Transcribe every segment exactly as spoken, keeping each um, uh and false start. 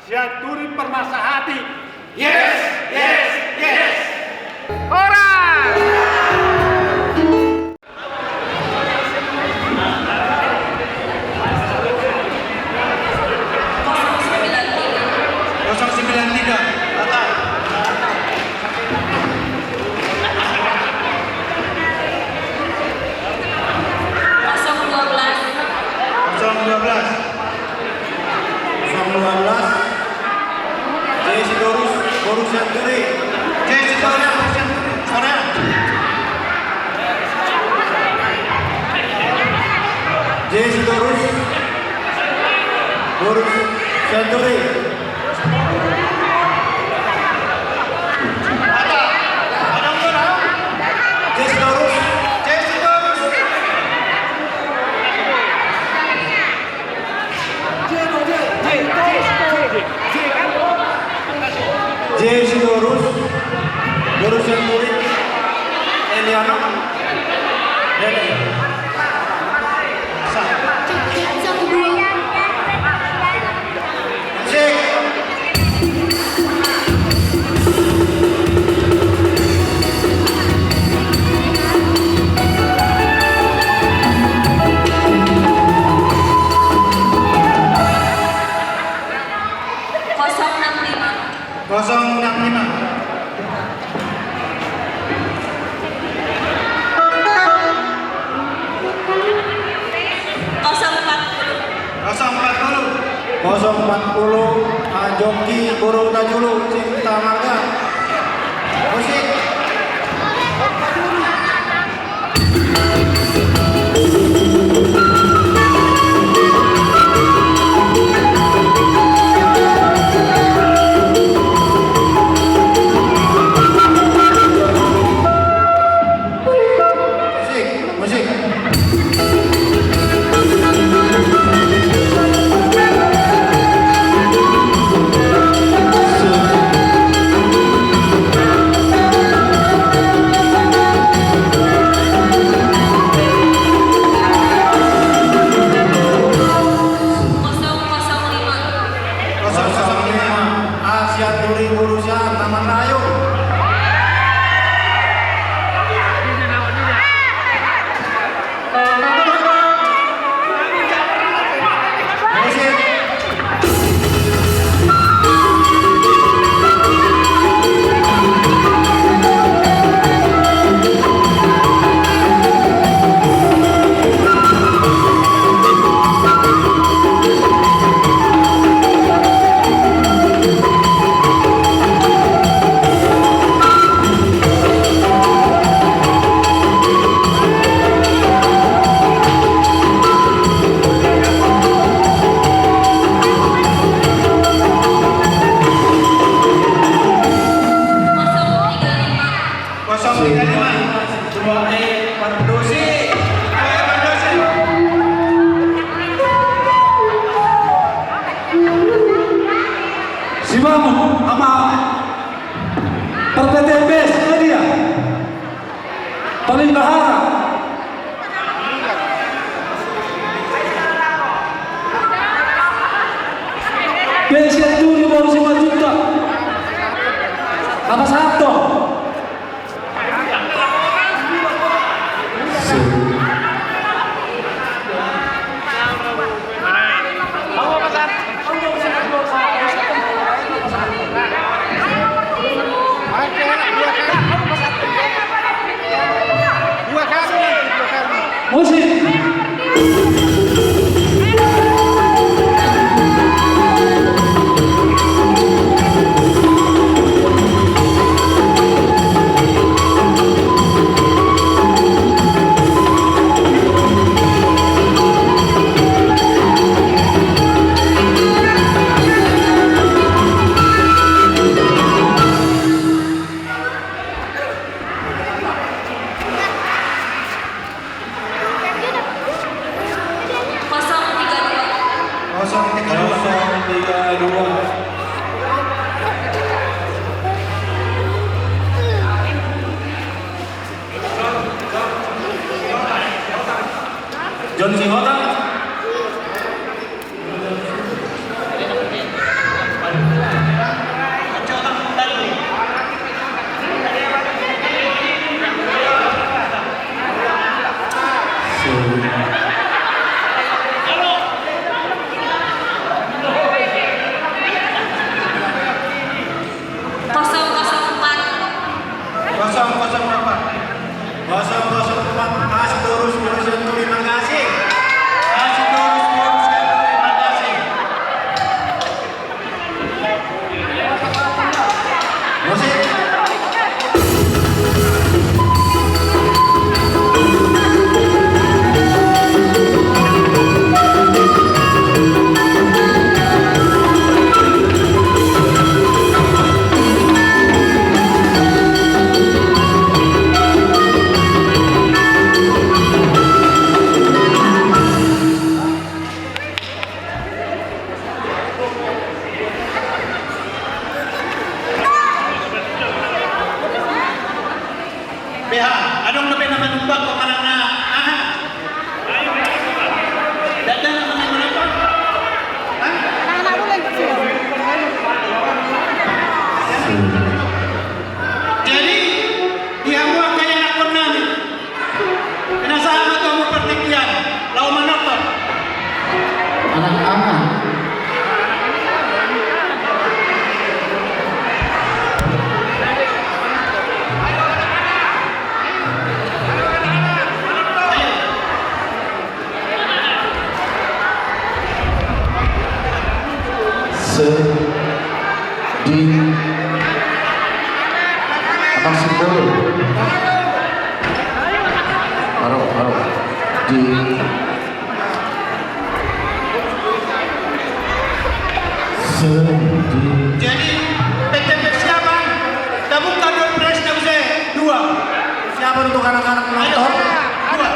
Sianturi Parmasa Hati. Yes, yes, yes. Horas! Kosong sembilan tiga. Kosong dua belas. Kosong dua belas. Kosong dua belas. J Sidorus, boru Sianturi. J Sidorus, boru Sianturi. Sorean. J Sidorus, boru Sianturi. J Sidorus. J Sidorus. J Sidorus, boru Sianturi, Eliano, Dede. Sa. Sik. Kosong enam lima. Kosong enam lima. Kosong empat puluh. Kosong empat puluh. Kosong empat puluh. Ajoki boru Tajulu, Cinta Marga. Musik. Musik, musik. Kosong kosong lima. Kosong kosong lima. Sianturi boru Sian, Taman Rayu. Kosong tiga lima. Ketua E Pardosi. Ketua E Pardosi. Sibangun ama Partai T B S, dia paling bahara. Besi turi boru Simanjuntak. Apa satu? Musik. Adong dope na manumbakhon manang na aha? Dada na manang manang apa? Hah? Jadi, di hamu angka ianakhon nami, pinasahat ma tu hamu partingkian, laho manortor. Anak-anak. Sedih. Atas itu. Aro, aro. Di. Sedih. Jadi, P T persiapan, tabungka door prize na muse dua. Siapa untuk anak-anak motor? Dua.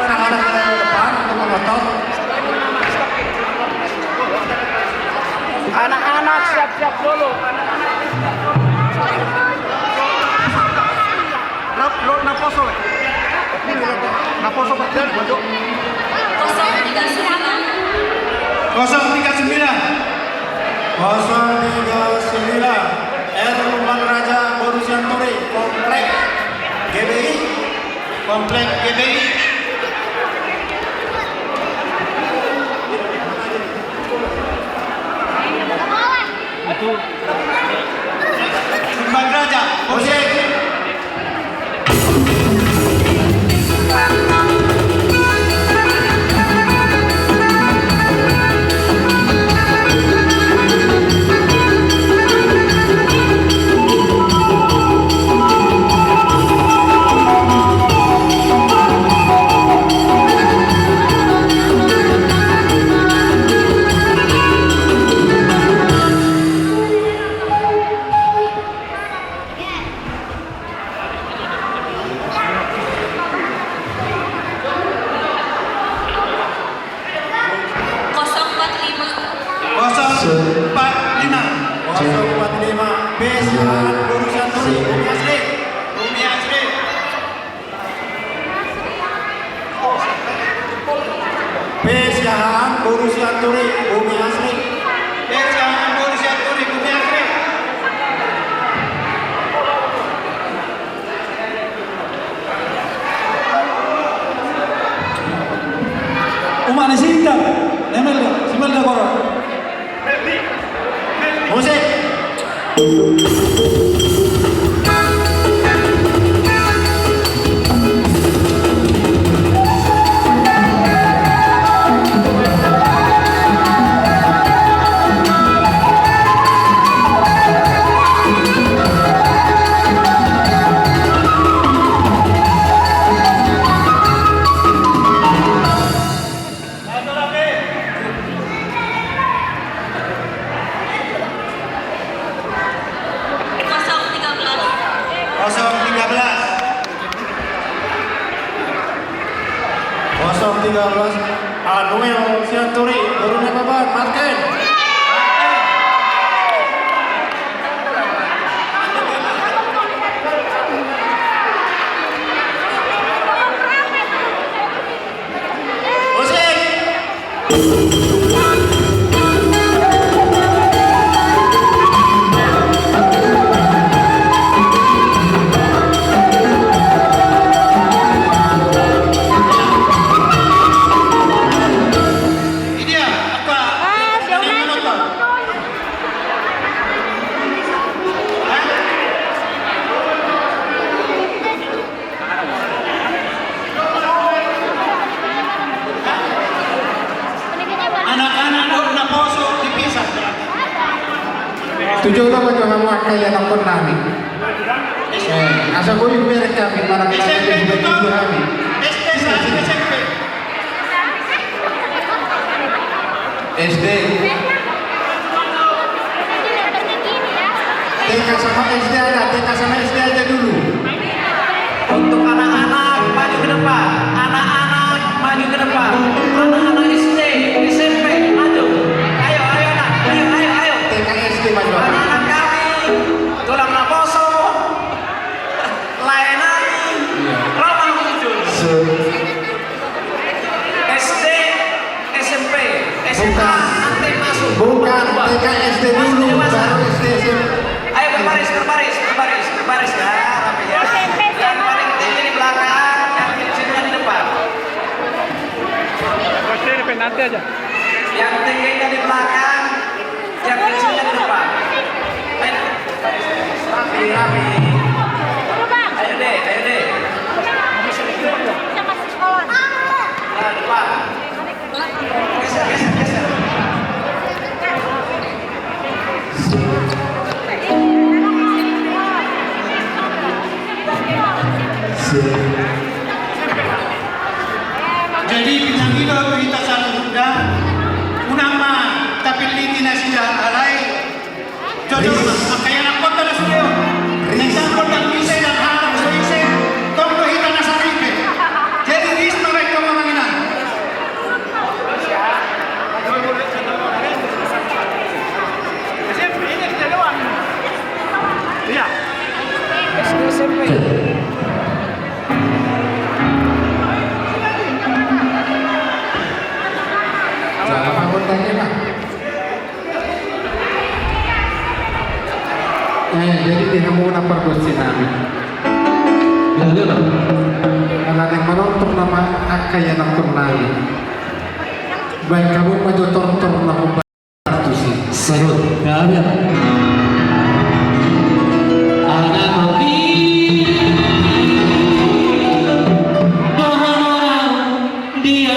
Anak-anak ke depan untuk motor. Anak-anak siap-siap dulu. Rap, rap, naposo, eh. Naposo, Pak. Kosong tiga sembilan. Kosong tiga sembilan. Kosong tiga sembilan. R Lukman Raja, Boru Sianturi, Komplek G B I. Komplek G B I. Itu. Lukman Raja, Komplek. Kosong empat lima. Kosong empat lima. Kosong empat lima. Besi Boru Sianturi, Bumi Asri. Bumi Asri. P Siahaan Boru Sianturi, Bumi Asri. P Siahaan Boru Sianturi, Bumi Asri. Umak ni Sinta, nemel, simel da koro. Musik. Kosong tiga belas. Kosong tiga belas. Kosong tiga belas. Anuel Sianturi, Boru Nababan, Marken. Anak-anak dohot naposo dipisah. Tu jolo ma jo hamu angka ianakhon nami. Eh, asa boi hubereng hami manang S D, S D. T K sama S D ada, T K sama S D aja dulu. Untuk anak-anak, maju ke depan. Anak-anak, maju ke depan. Anak-anak S D, S M P, maju. Ayo, ayo, anak. Ayo, ayo, ayo. T K S D maju. Anak-anak kami, tulang naposo, laenan, Nanti aja. Yang tingginya di belakang, yang kecilnya di depan. Ayo. Rapi, rapi. Ayo deh, ayo deh. Nah, depan. Geser, geser, geser. Jadi pinangido tu hita saluhutna, unang ma tapilliti na sijaha, alai jojor ma, angka ianakhonta na sude on. Ris. Enda gondang ise, enda halak so ise, tong do hita na saripe. Jadi ris ma baen hamu amang inang. Iya. S D S M P. Salam, Abang, tanya, Pak. Eh, jadi di hamu na pargonsi nami. Ala naeng manortor nama angka ianakhon nami. Baen hamu ma jo tortor na hombar tusi. Salut. Ya, ya. Anak kopi. Dia.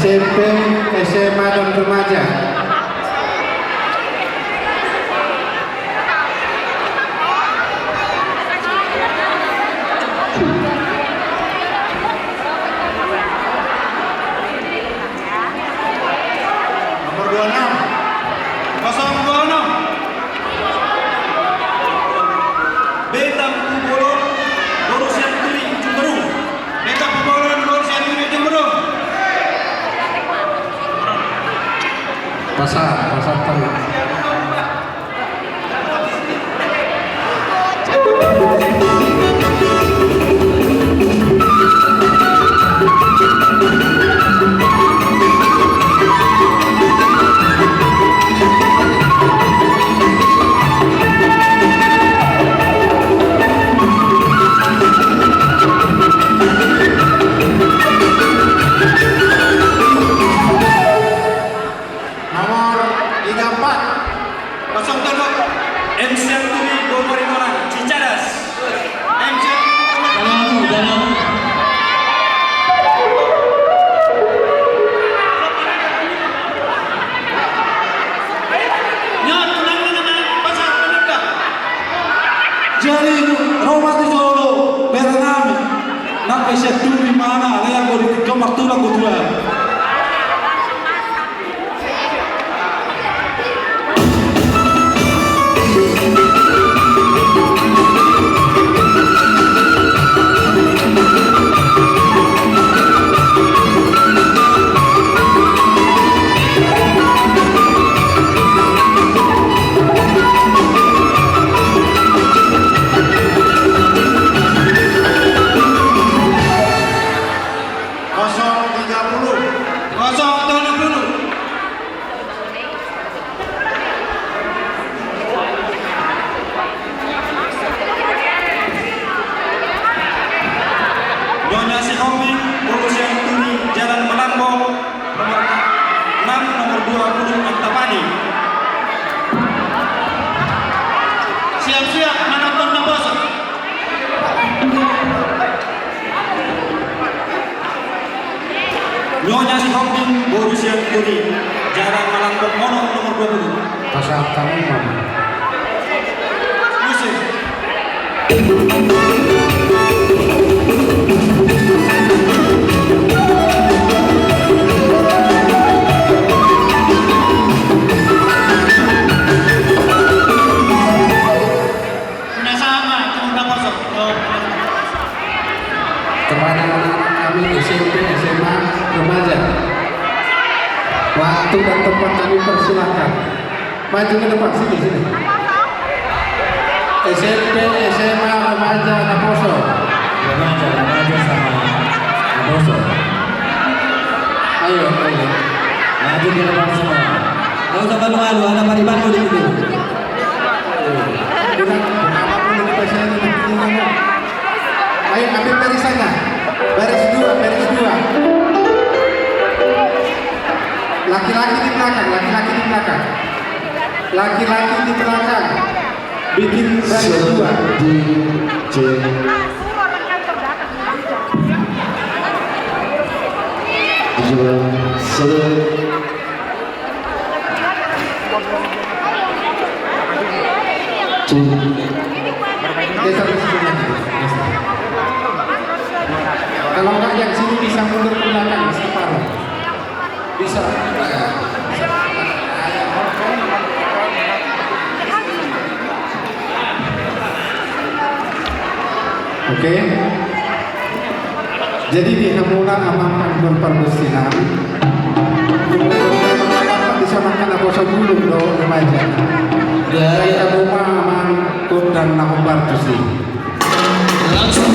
S M P, S M A, dan remaja. Nomor dua enam. Kosong dua enam. Beta Pubolon, boru Sianturi, Jemberung. Beta Pubolon, boru Sianturi, Jemberung. Pasahat, pasahat. Nomor tiga empat. Kosong tolu. M Sianturi, boru Maringonan, Cicadas. M Sianturi. Dalam, dalam. Jadi, ro ma tu jolo, bere nami. Nang pe Sianturi ma na, lean do di tiga martulang godang. Kosong tiga puluh. Kosong tolu puluh. Nyonya Sihombing, boru Sianturi, Jalan Malangbong, nomor enam, nomor dua puluh, Antapani. Siap-siap, manonton naposo. Nyonya Sihombing, boru Sianturi, Jalan Malangbong, nomor dua puluh. Pasahat hami ma. Musik. Kepada anak-anak kami S M P, S M A, remaja. Waktu dan tempat kami persilakan. Maju ke depan, sini, sini. S M P, S M A, remaja, naposo. Remaja, remaja sama naposo. Ayo, ayo. Maju ke depan semua. Nggak usah malu-malu, ada paribanmu di sini. Ayo, ambil barisannya. Baris dua, baris dua. Laki-laki di belakang, laki-laki di belakang. Laki-laki di belakang. Bikin baris dua. Dua, satu. Geser ke sini lagi. Geser. Kalau enggak, yang sini bisa mundur ke belakang separuh. Bisa. Oke. Jadi di hamuna amang panggung pargonsi nami. Di sana kan naposo bulung do remaja. Ya, ya. Kita rumah amang kondang na hombar tusi. Langsung.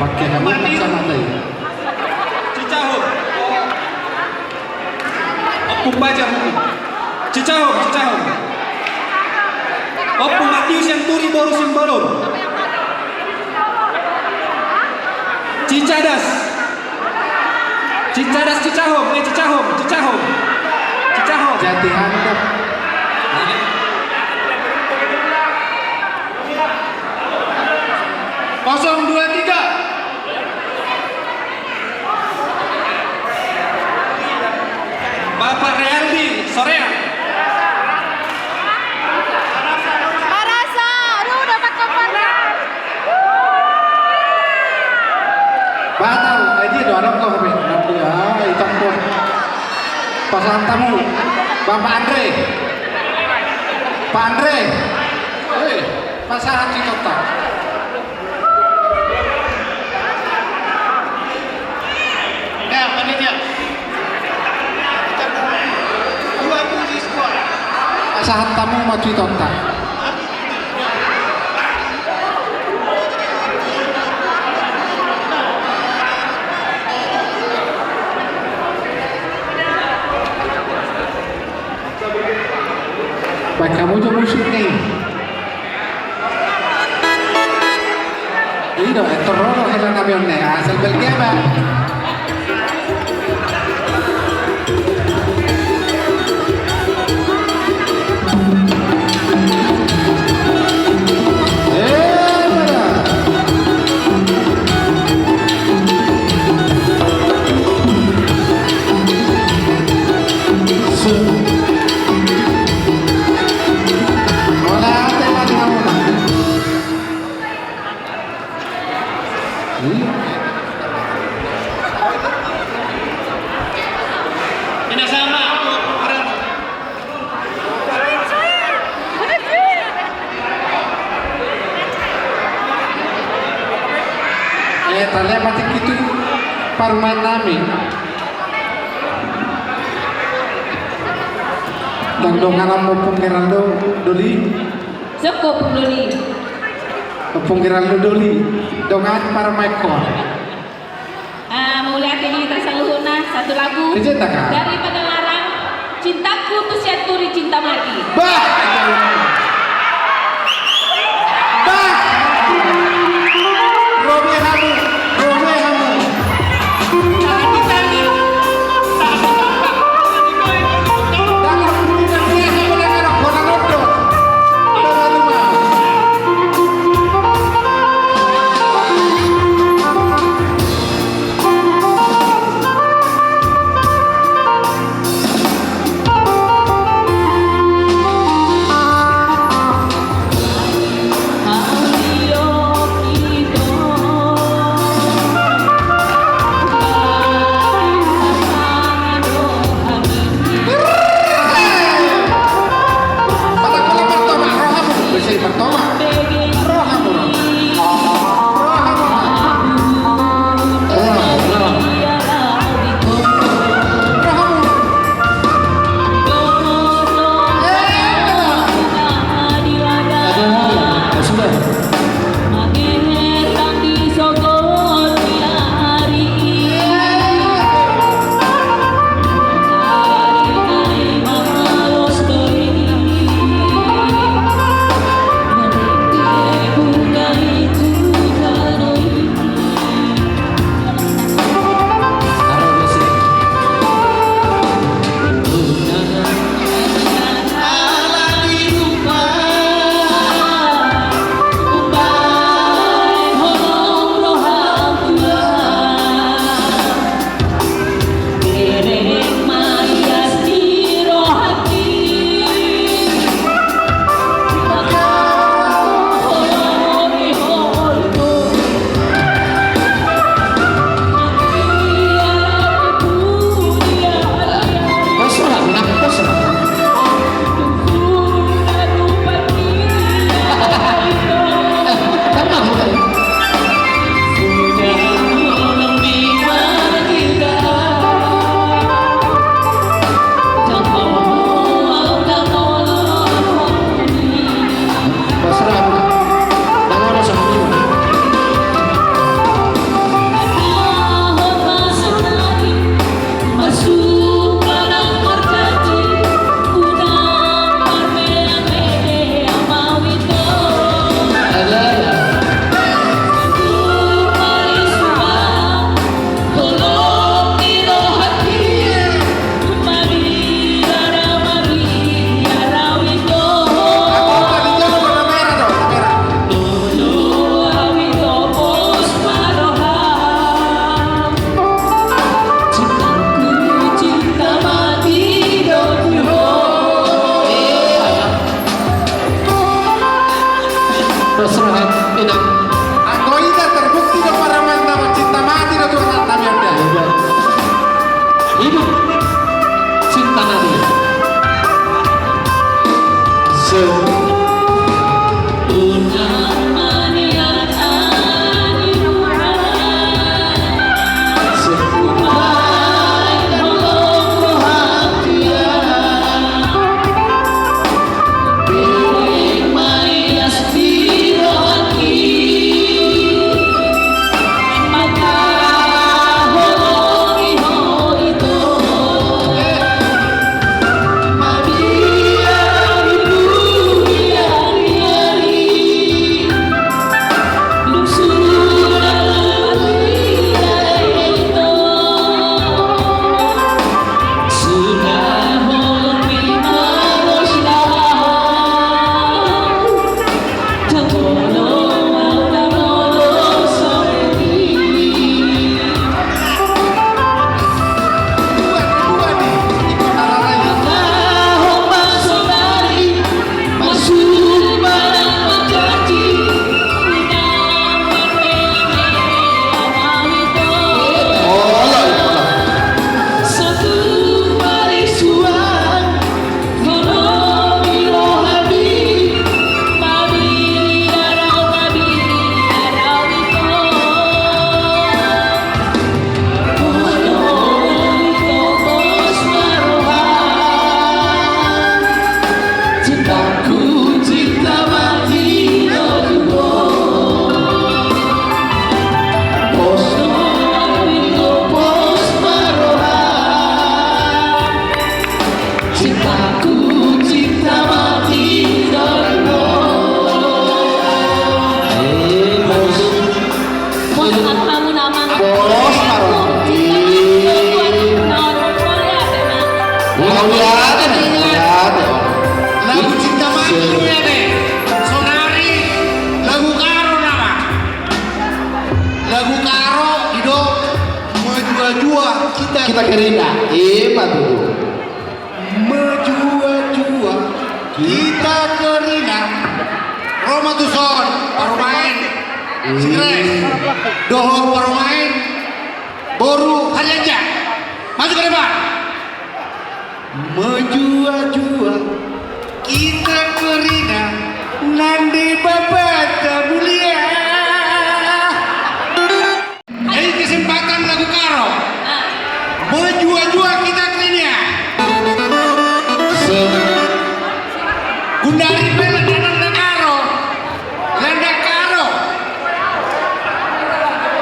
Pakai kamu kacamata ya. Cicahum. Ompung Bajar. Cicahum, Cicahum. Ompung Matius Sianturi boru Simbolon. Cicadas. Cicadas Cicahum, eh, Cicahum, Cicahum. Cicahum. Jati Handap. Kosong dua tiga. Bapak Realdi, Soreang. Marasa, aduh, dapat kompor. Batal, eh, dia doa dong kau, Be. Nanti, ah, itu kau. Pasahat hamu, Bapak Andre. Pak Andre. Eh, pasahat si kotak. Pasahat hamu ma tu ita. Baen hamu jo musik ni. I do, eh, tororo hela nami on ne, asal Belgia ba. Eh, mana? Eh, tale mati kitu parumaen nami. Dang dongan hamu Ompung Geraldo Doli. Soko Ompung Doli. Ompung Geraldo Doli. Dongan parumaenhon. Ah, mauliate di hita saluhutna, satu lagu dari Padalarang, Cintaku tu Sianturi Cinta Mati. Bah! Bah! Robe hamu, robe hamu. Lagu cinta mati do ya ne. Sonari lagu karo nama. Lagu karo i do. Mejua-jua kita, kita kerina. Ima tutu. Mejua-jua kita kerina. Ro ma tuson parumaen. Sigres. Dohot parumaen. Boru Harianja. Maju ke depan. Mejua-jua kita kerina nang di Debata mulia. Hei, kesempatan lagu karo. Mejua-jua kita kerina. Gundari pe landa, landa karo. Landa karo.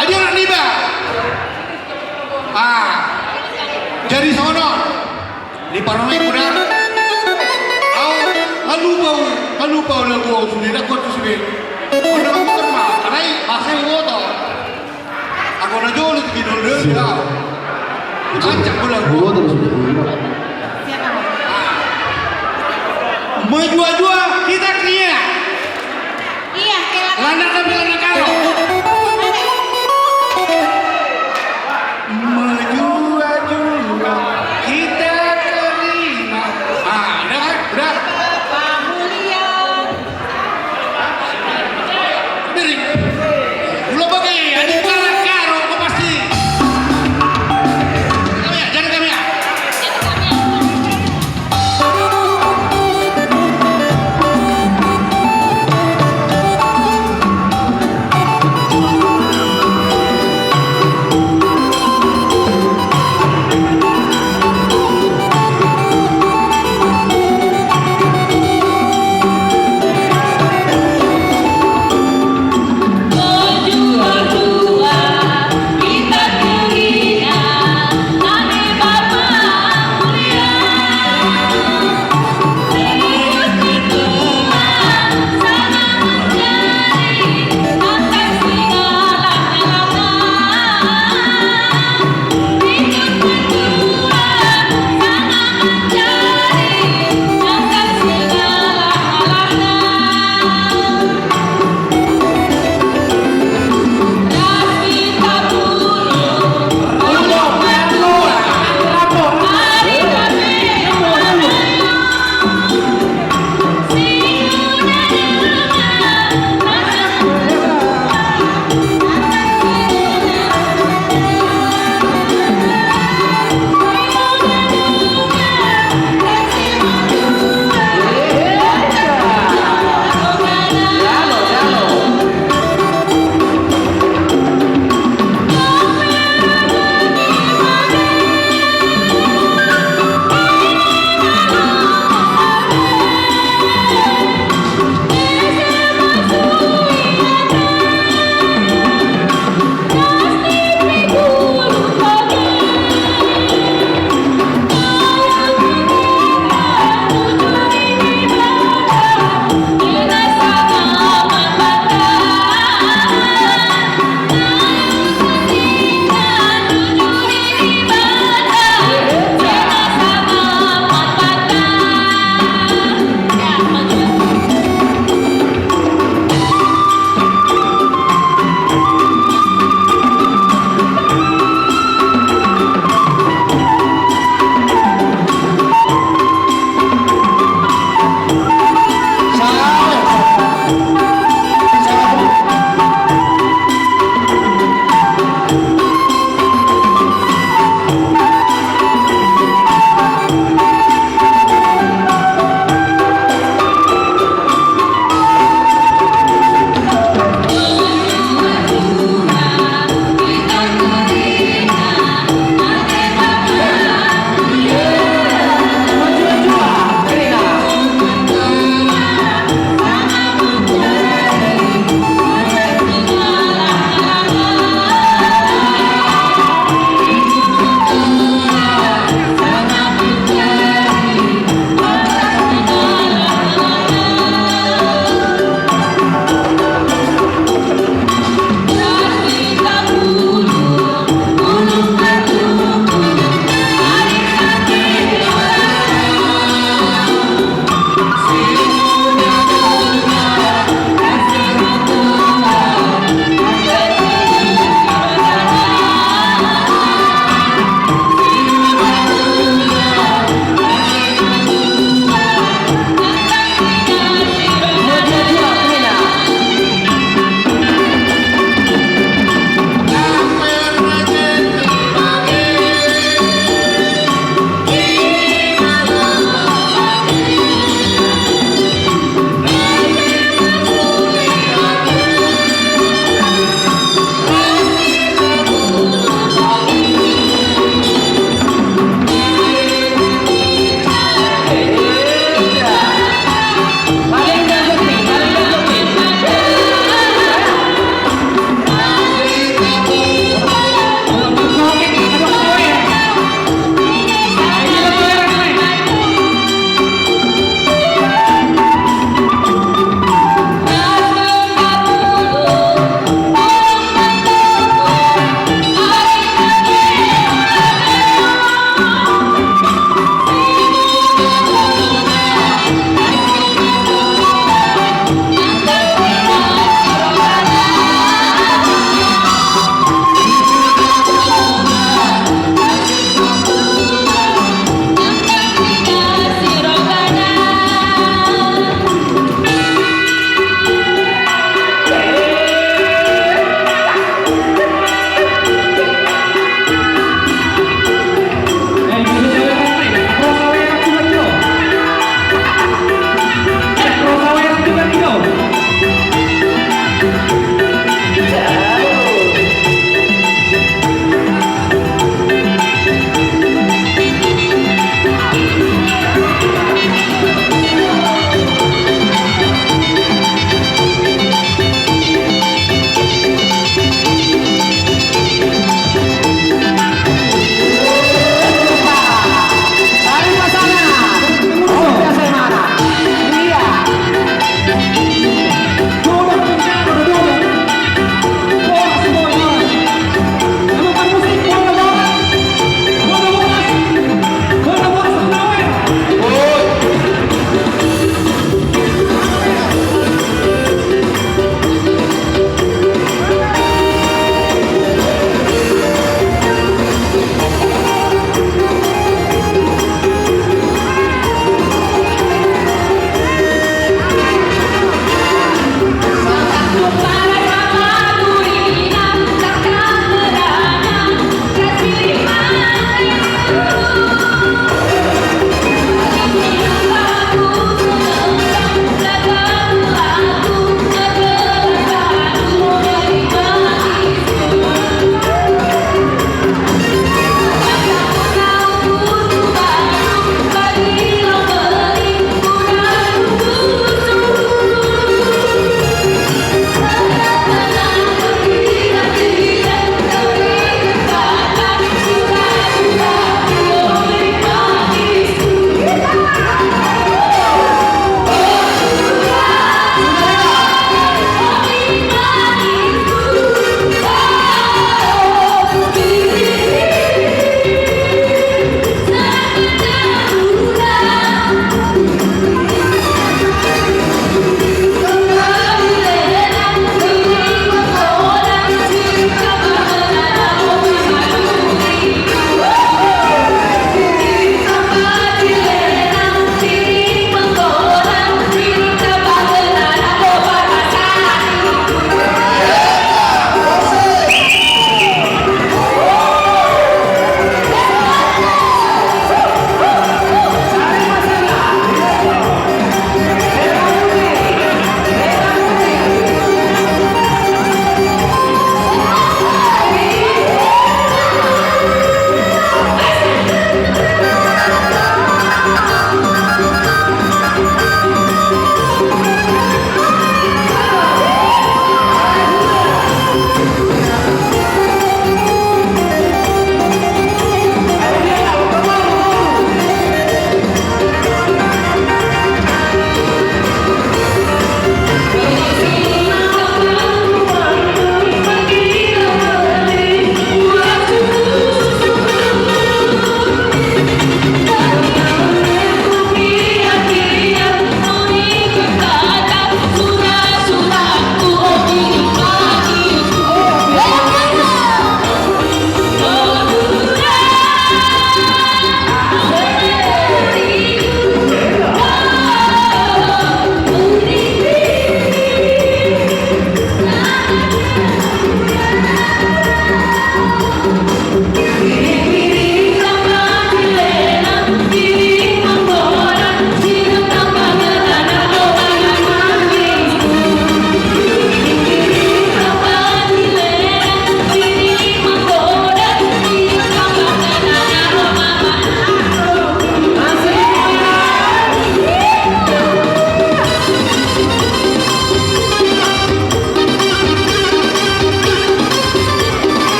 Adia na niba. Ah, jadi sono. Di paromai kuda. Au, halupa au, halupa au lagu au sude, na kuat tu sude. Au na kuat ma, alai masa i uoto. Aku na jolo tu kidul dulu ya. Kancak bola. Uoto sude. Mejua-jua.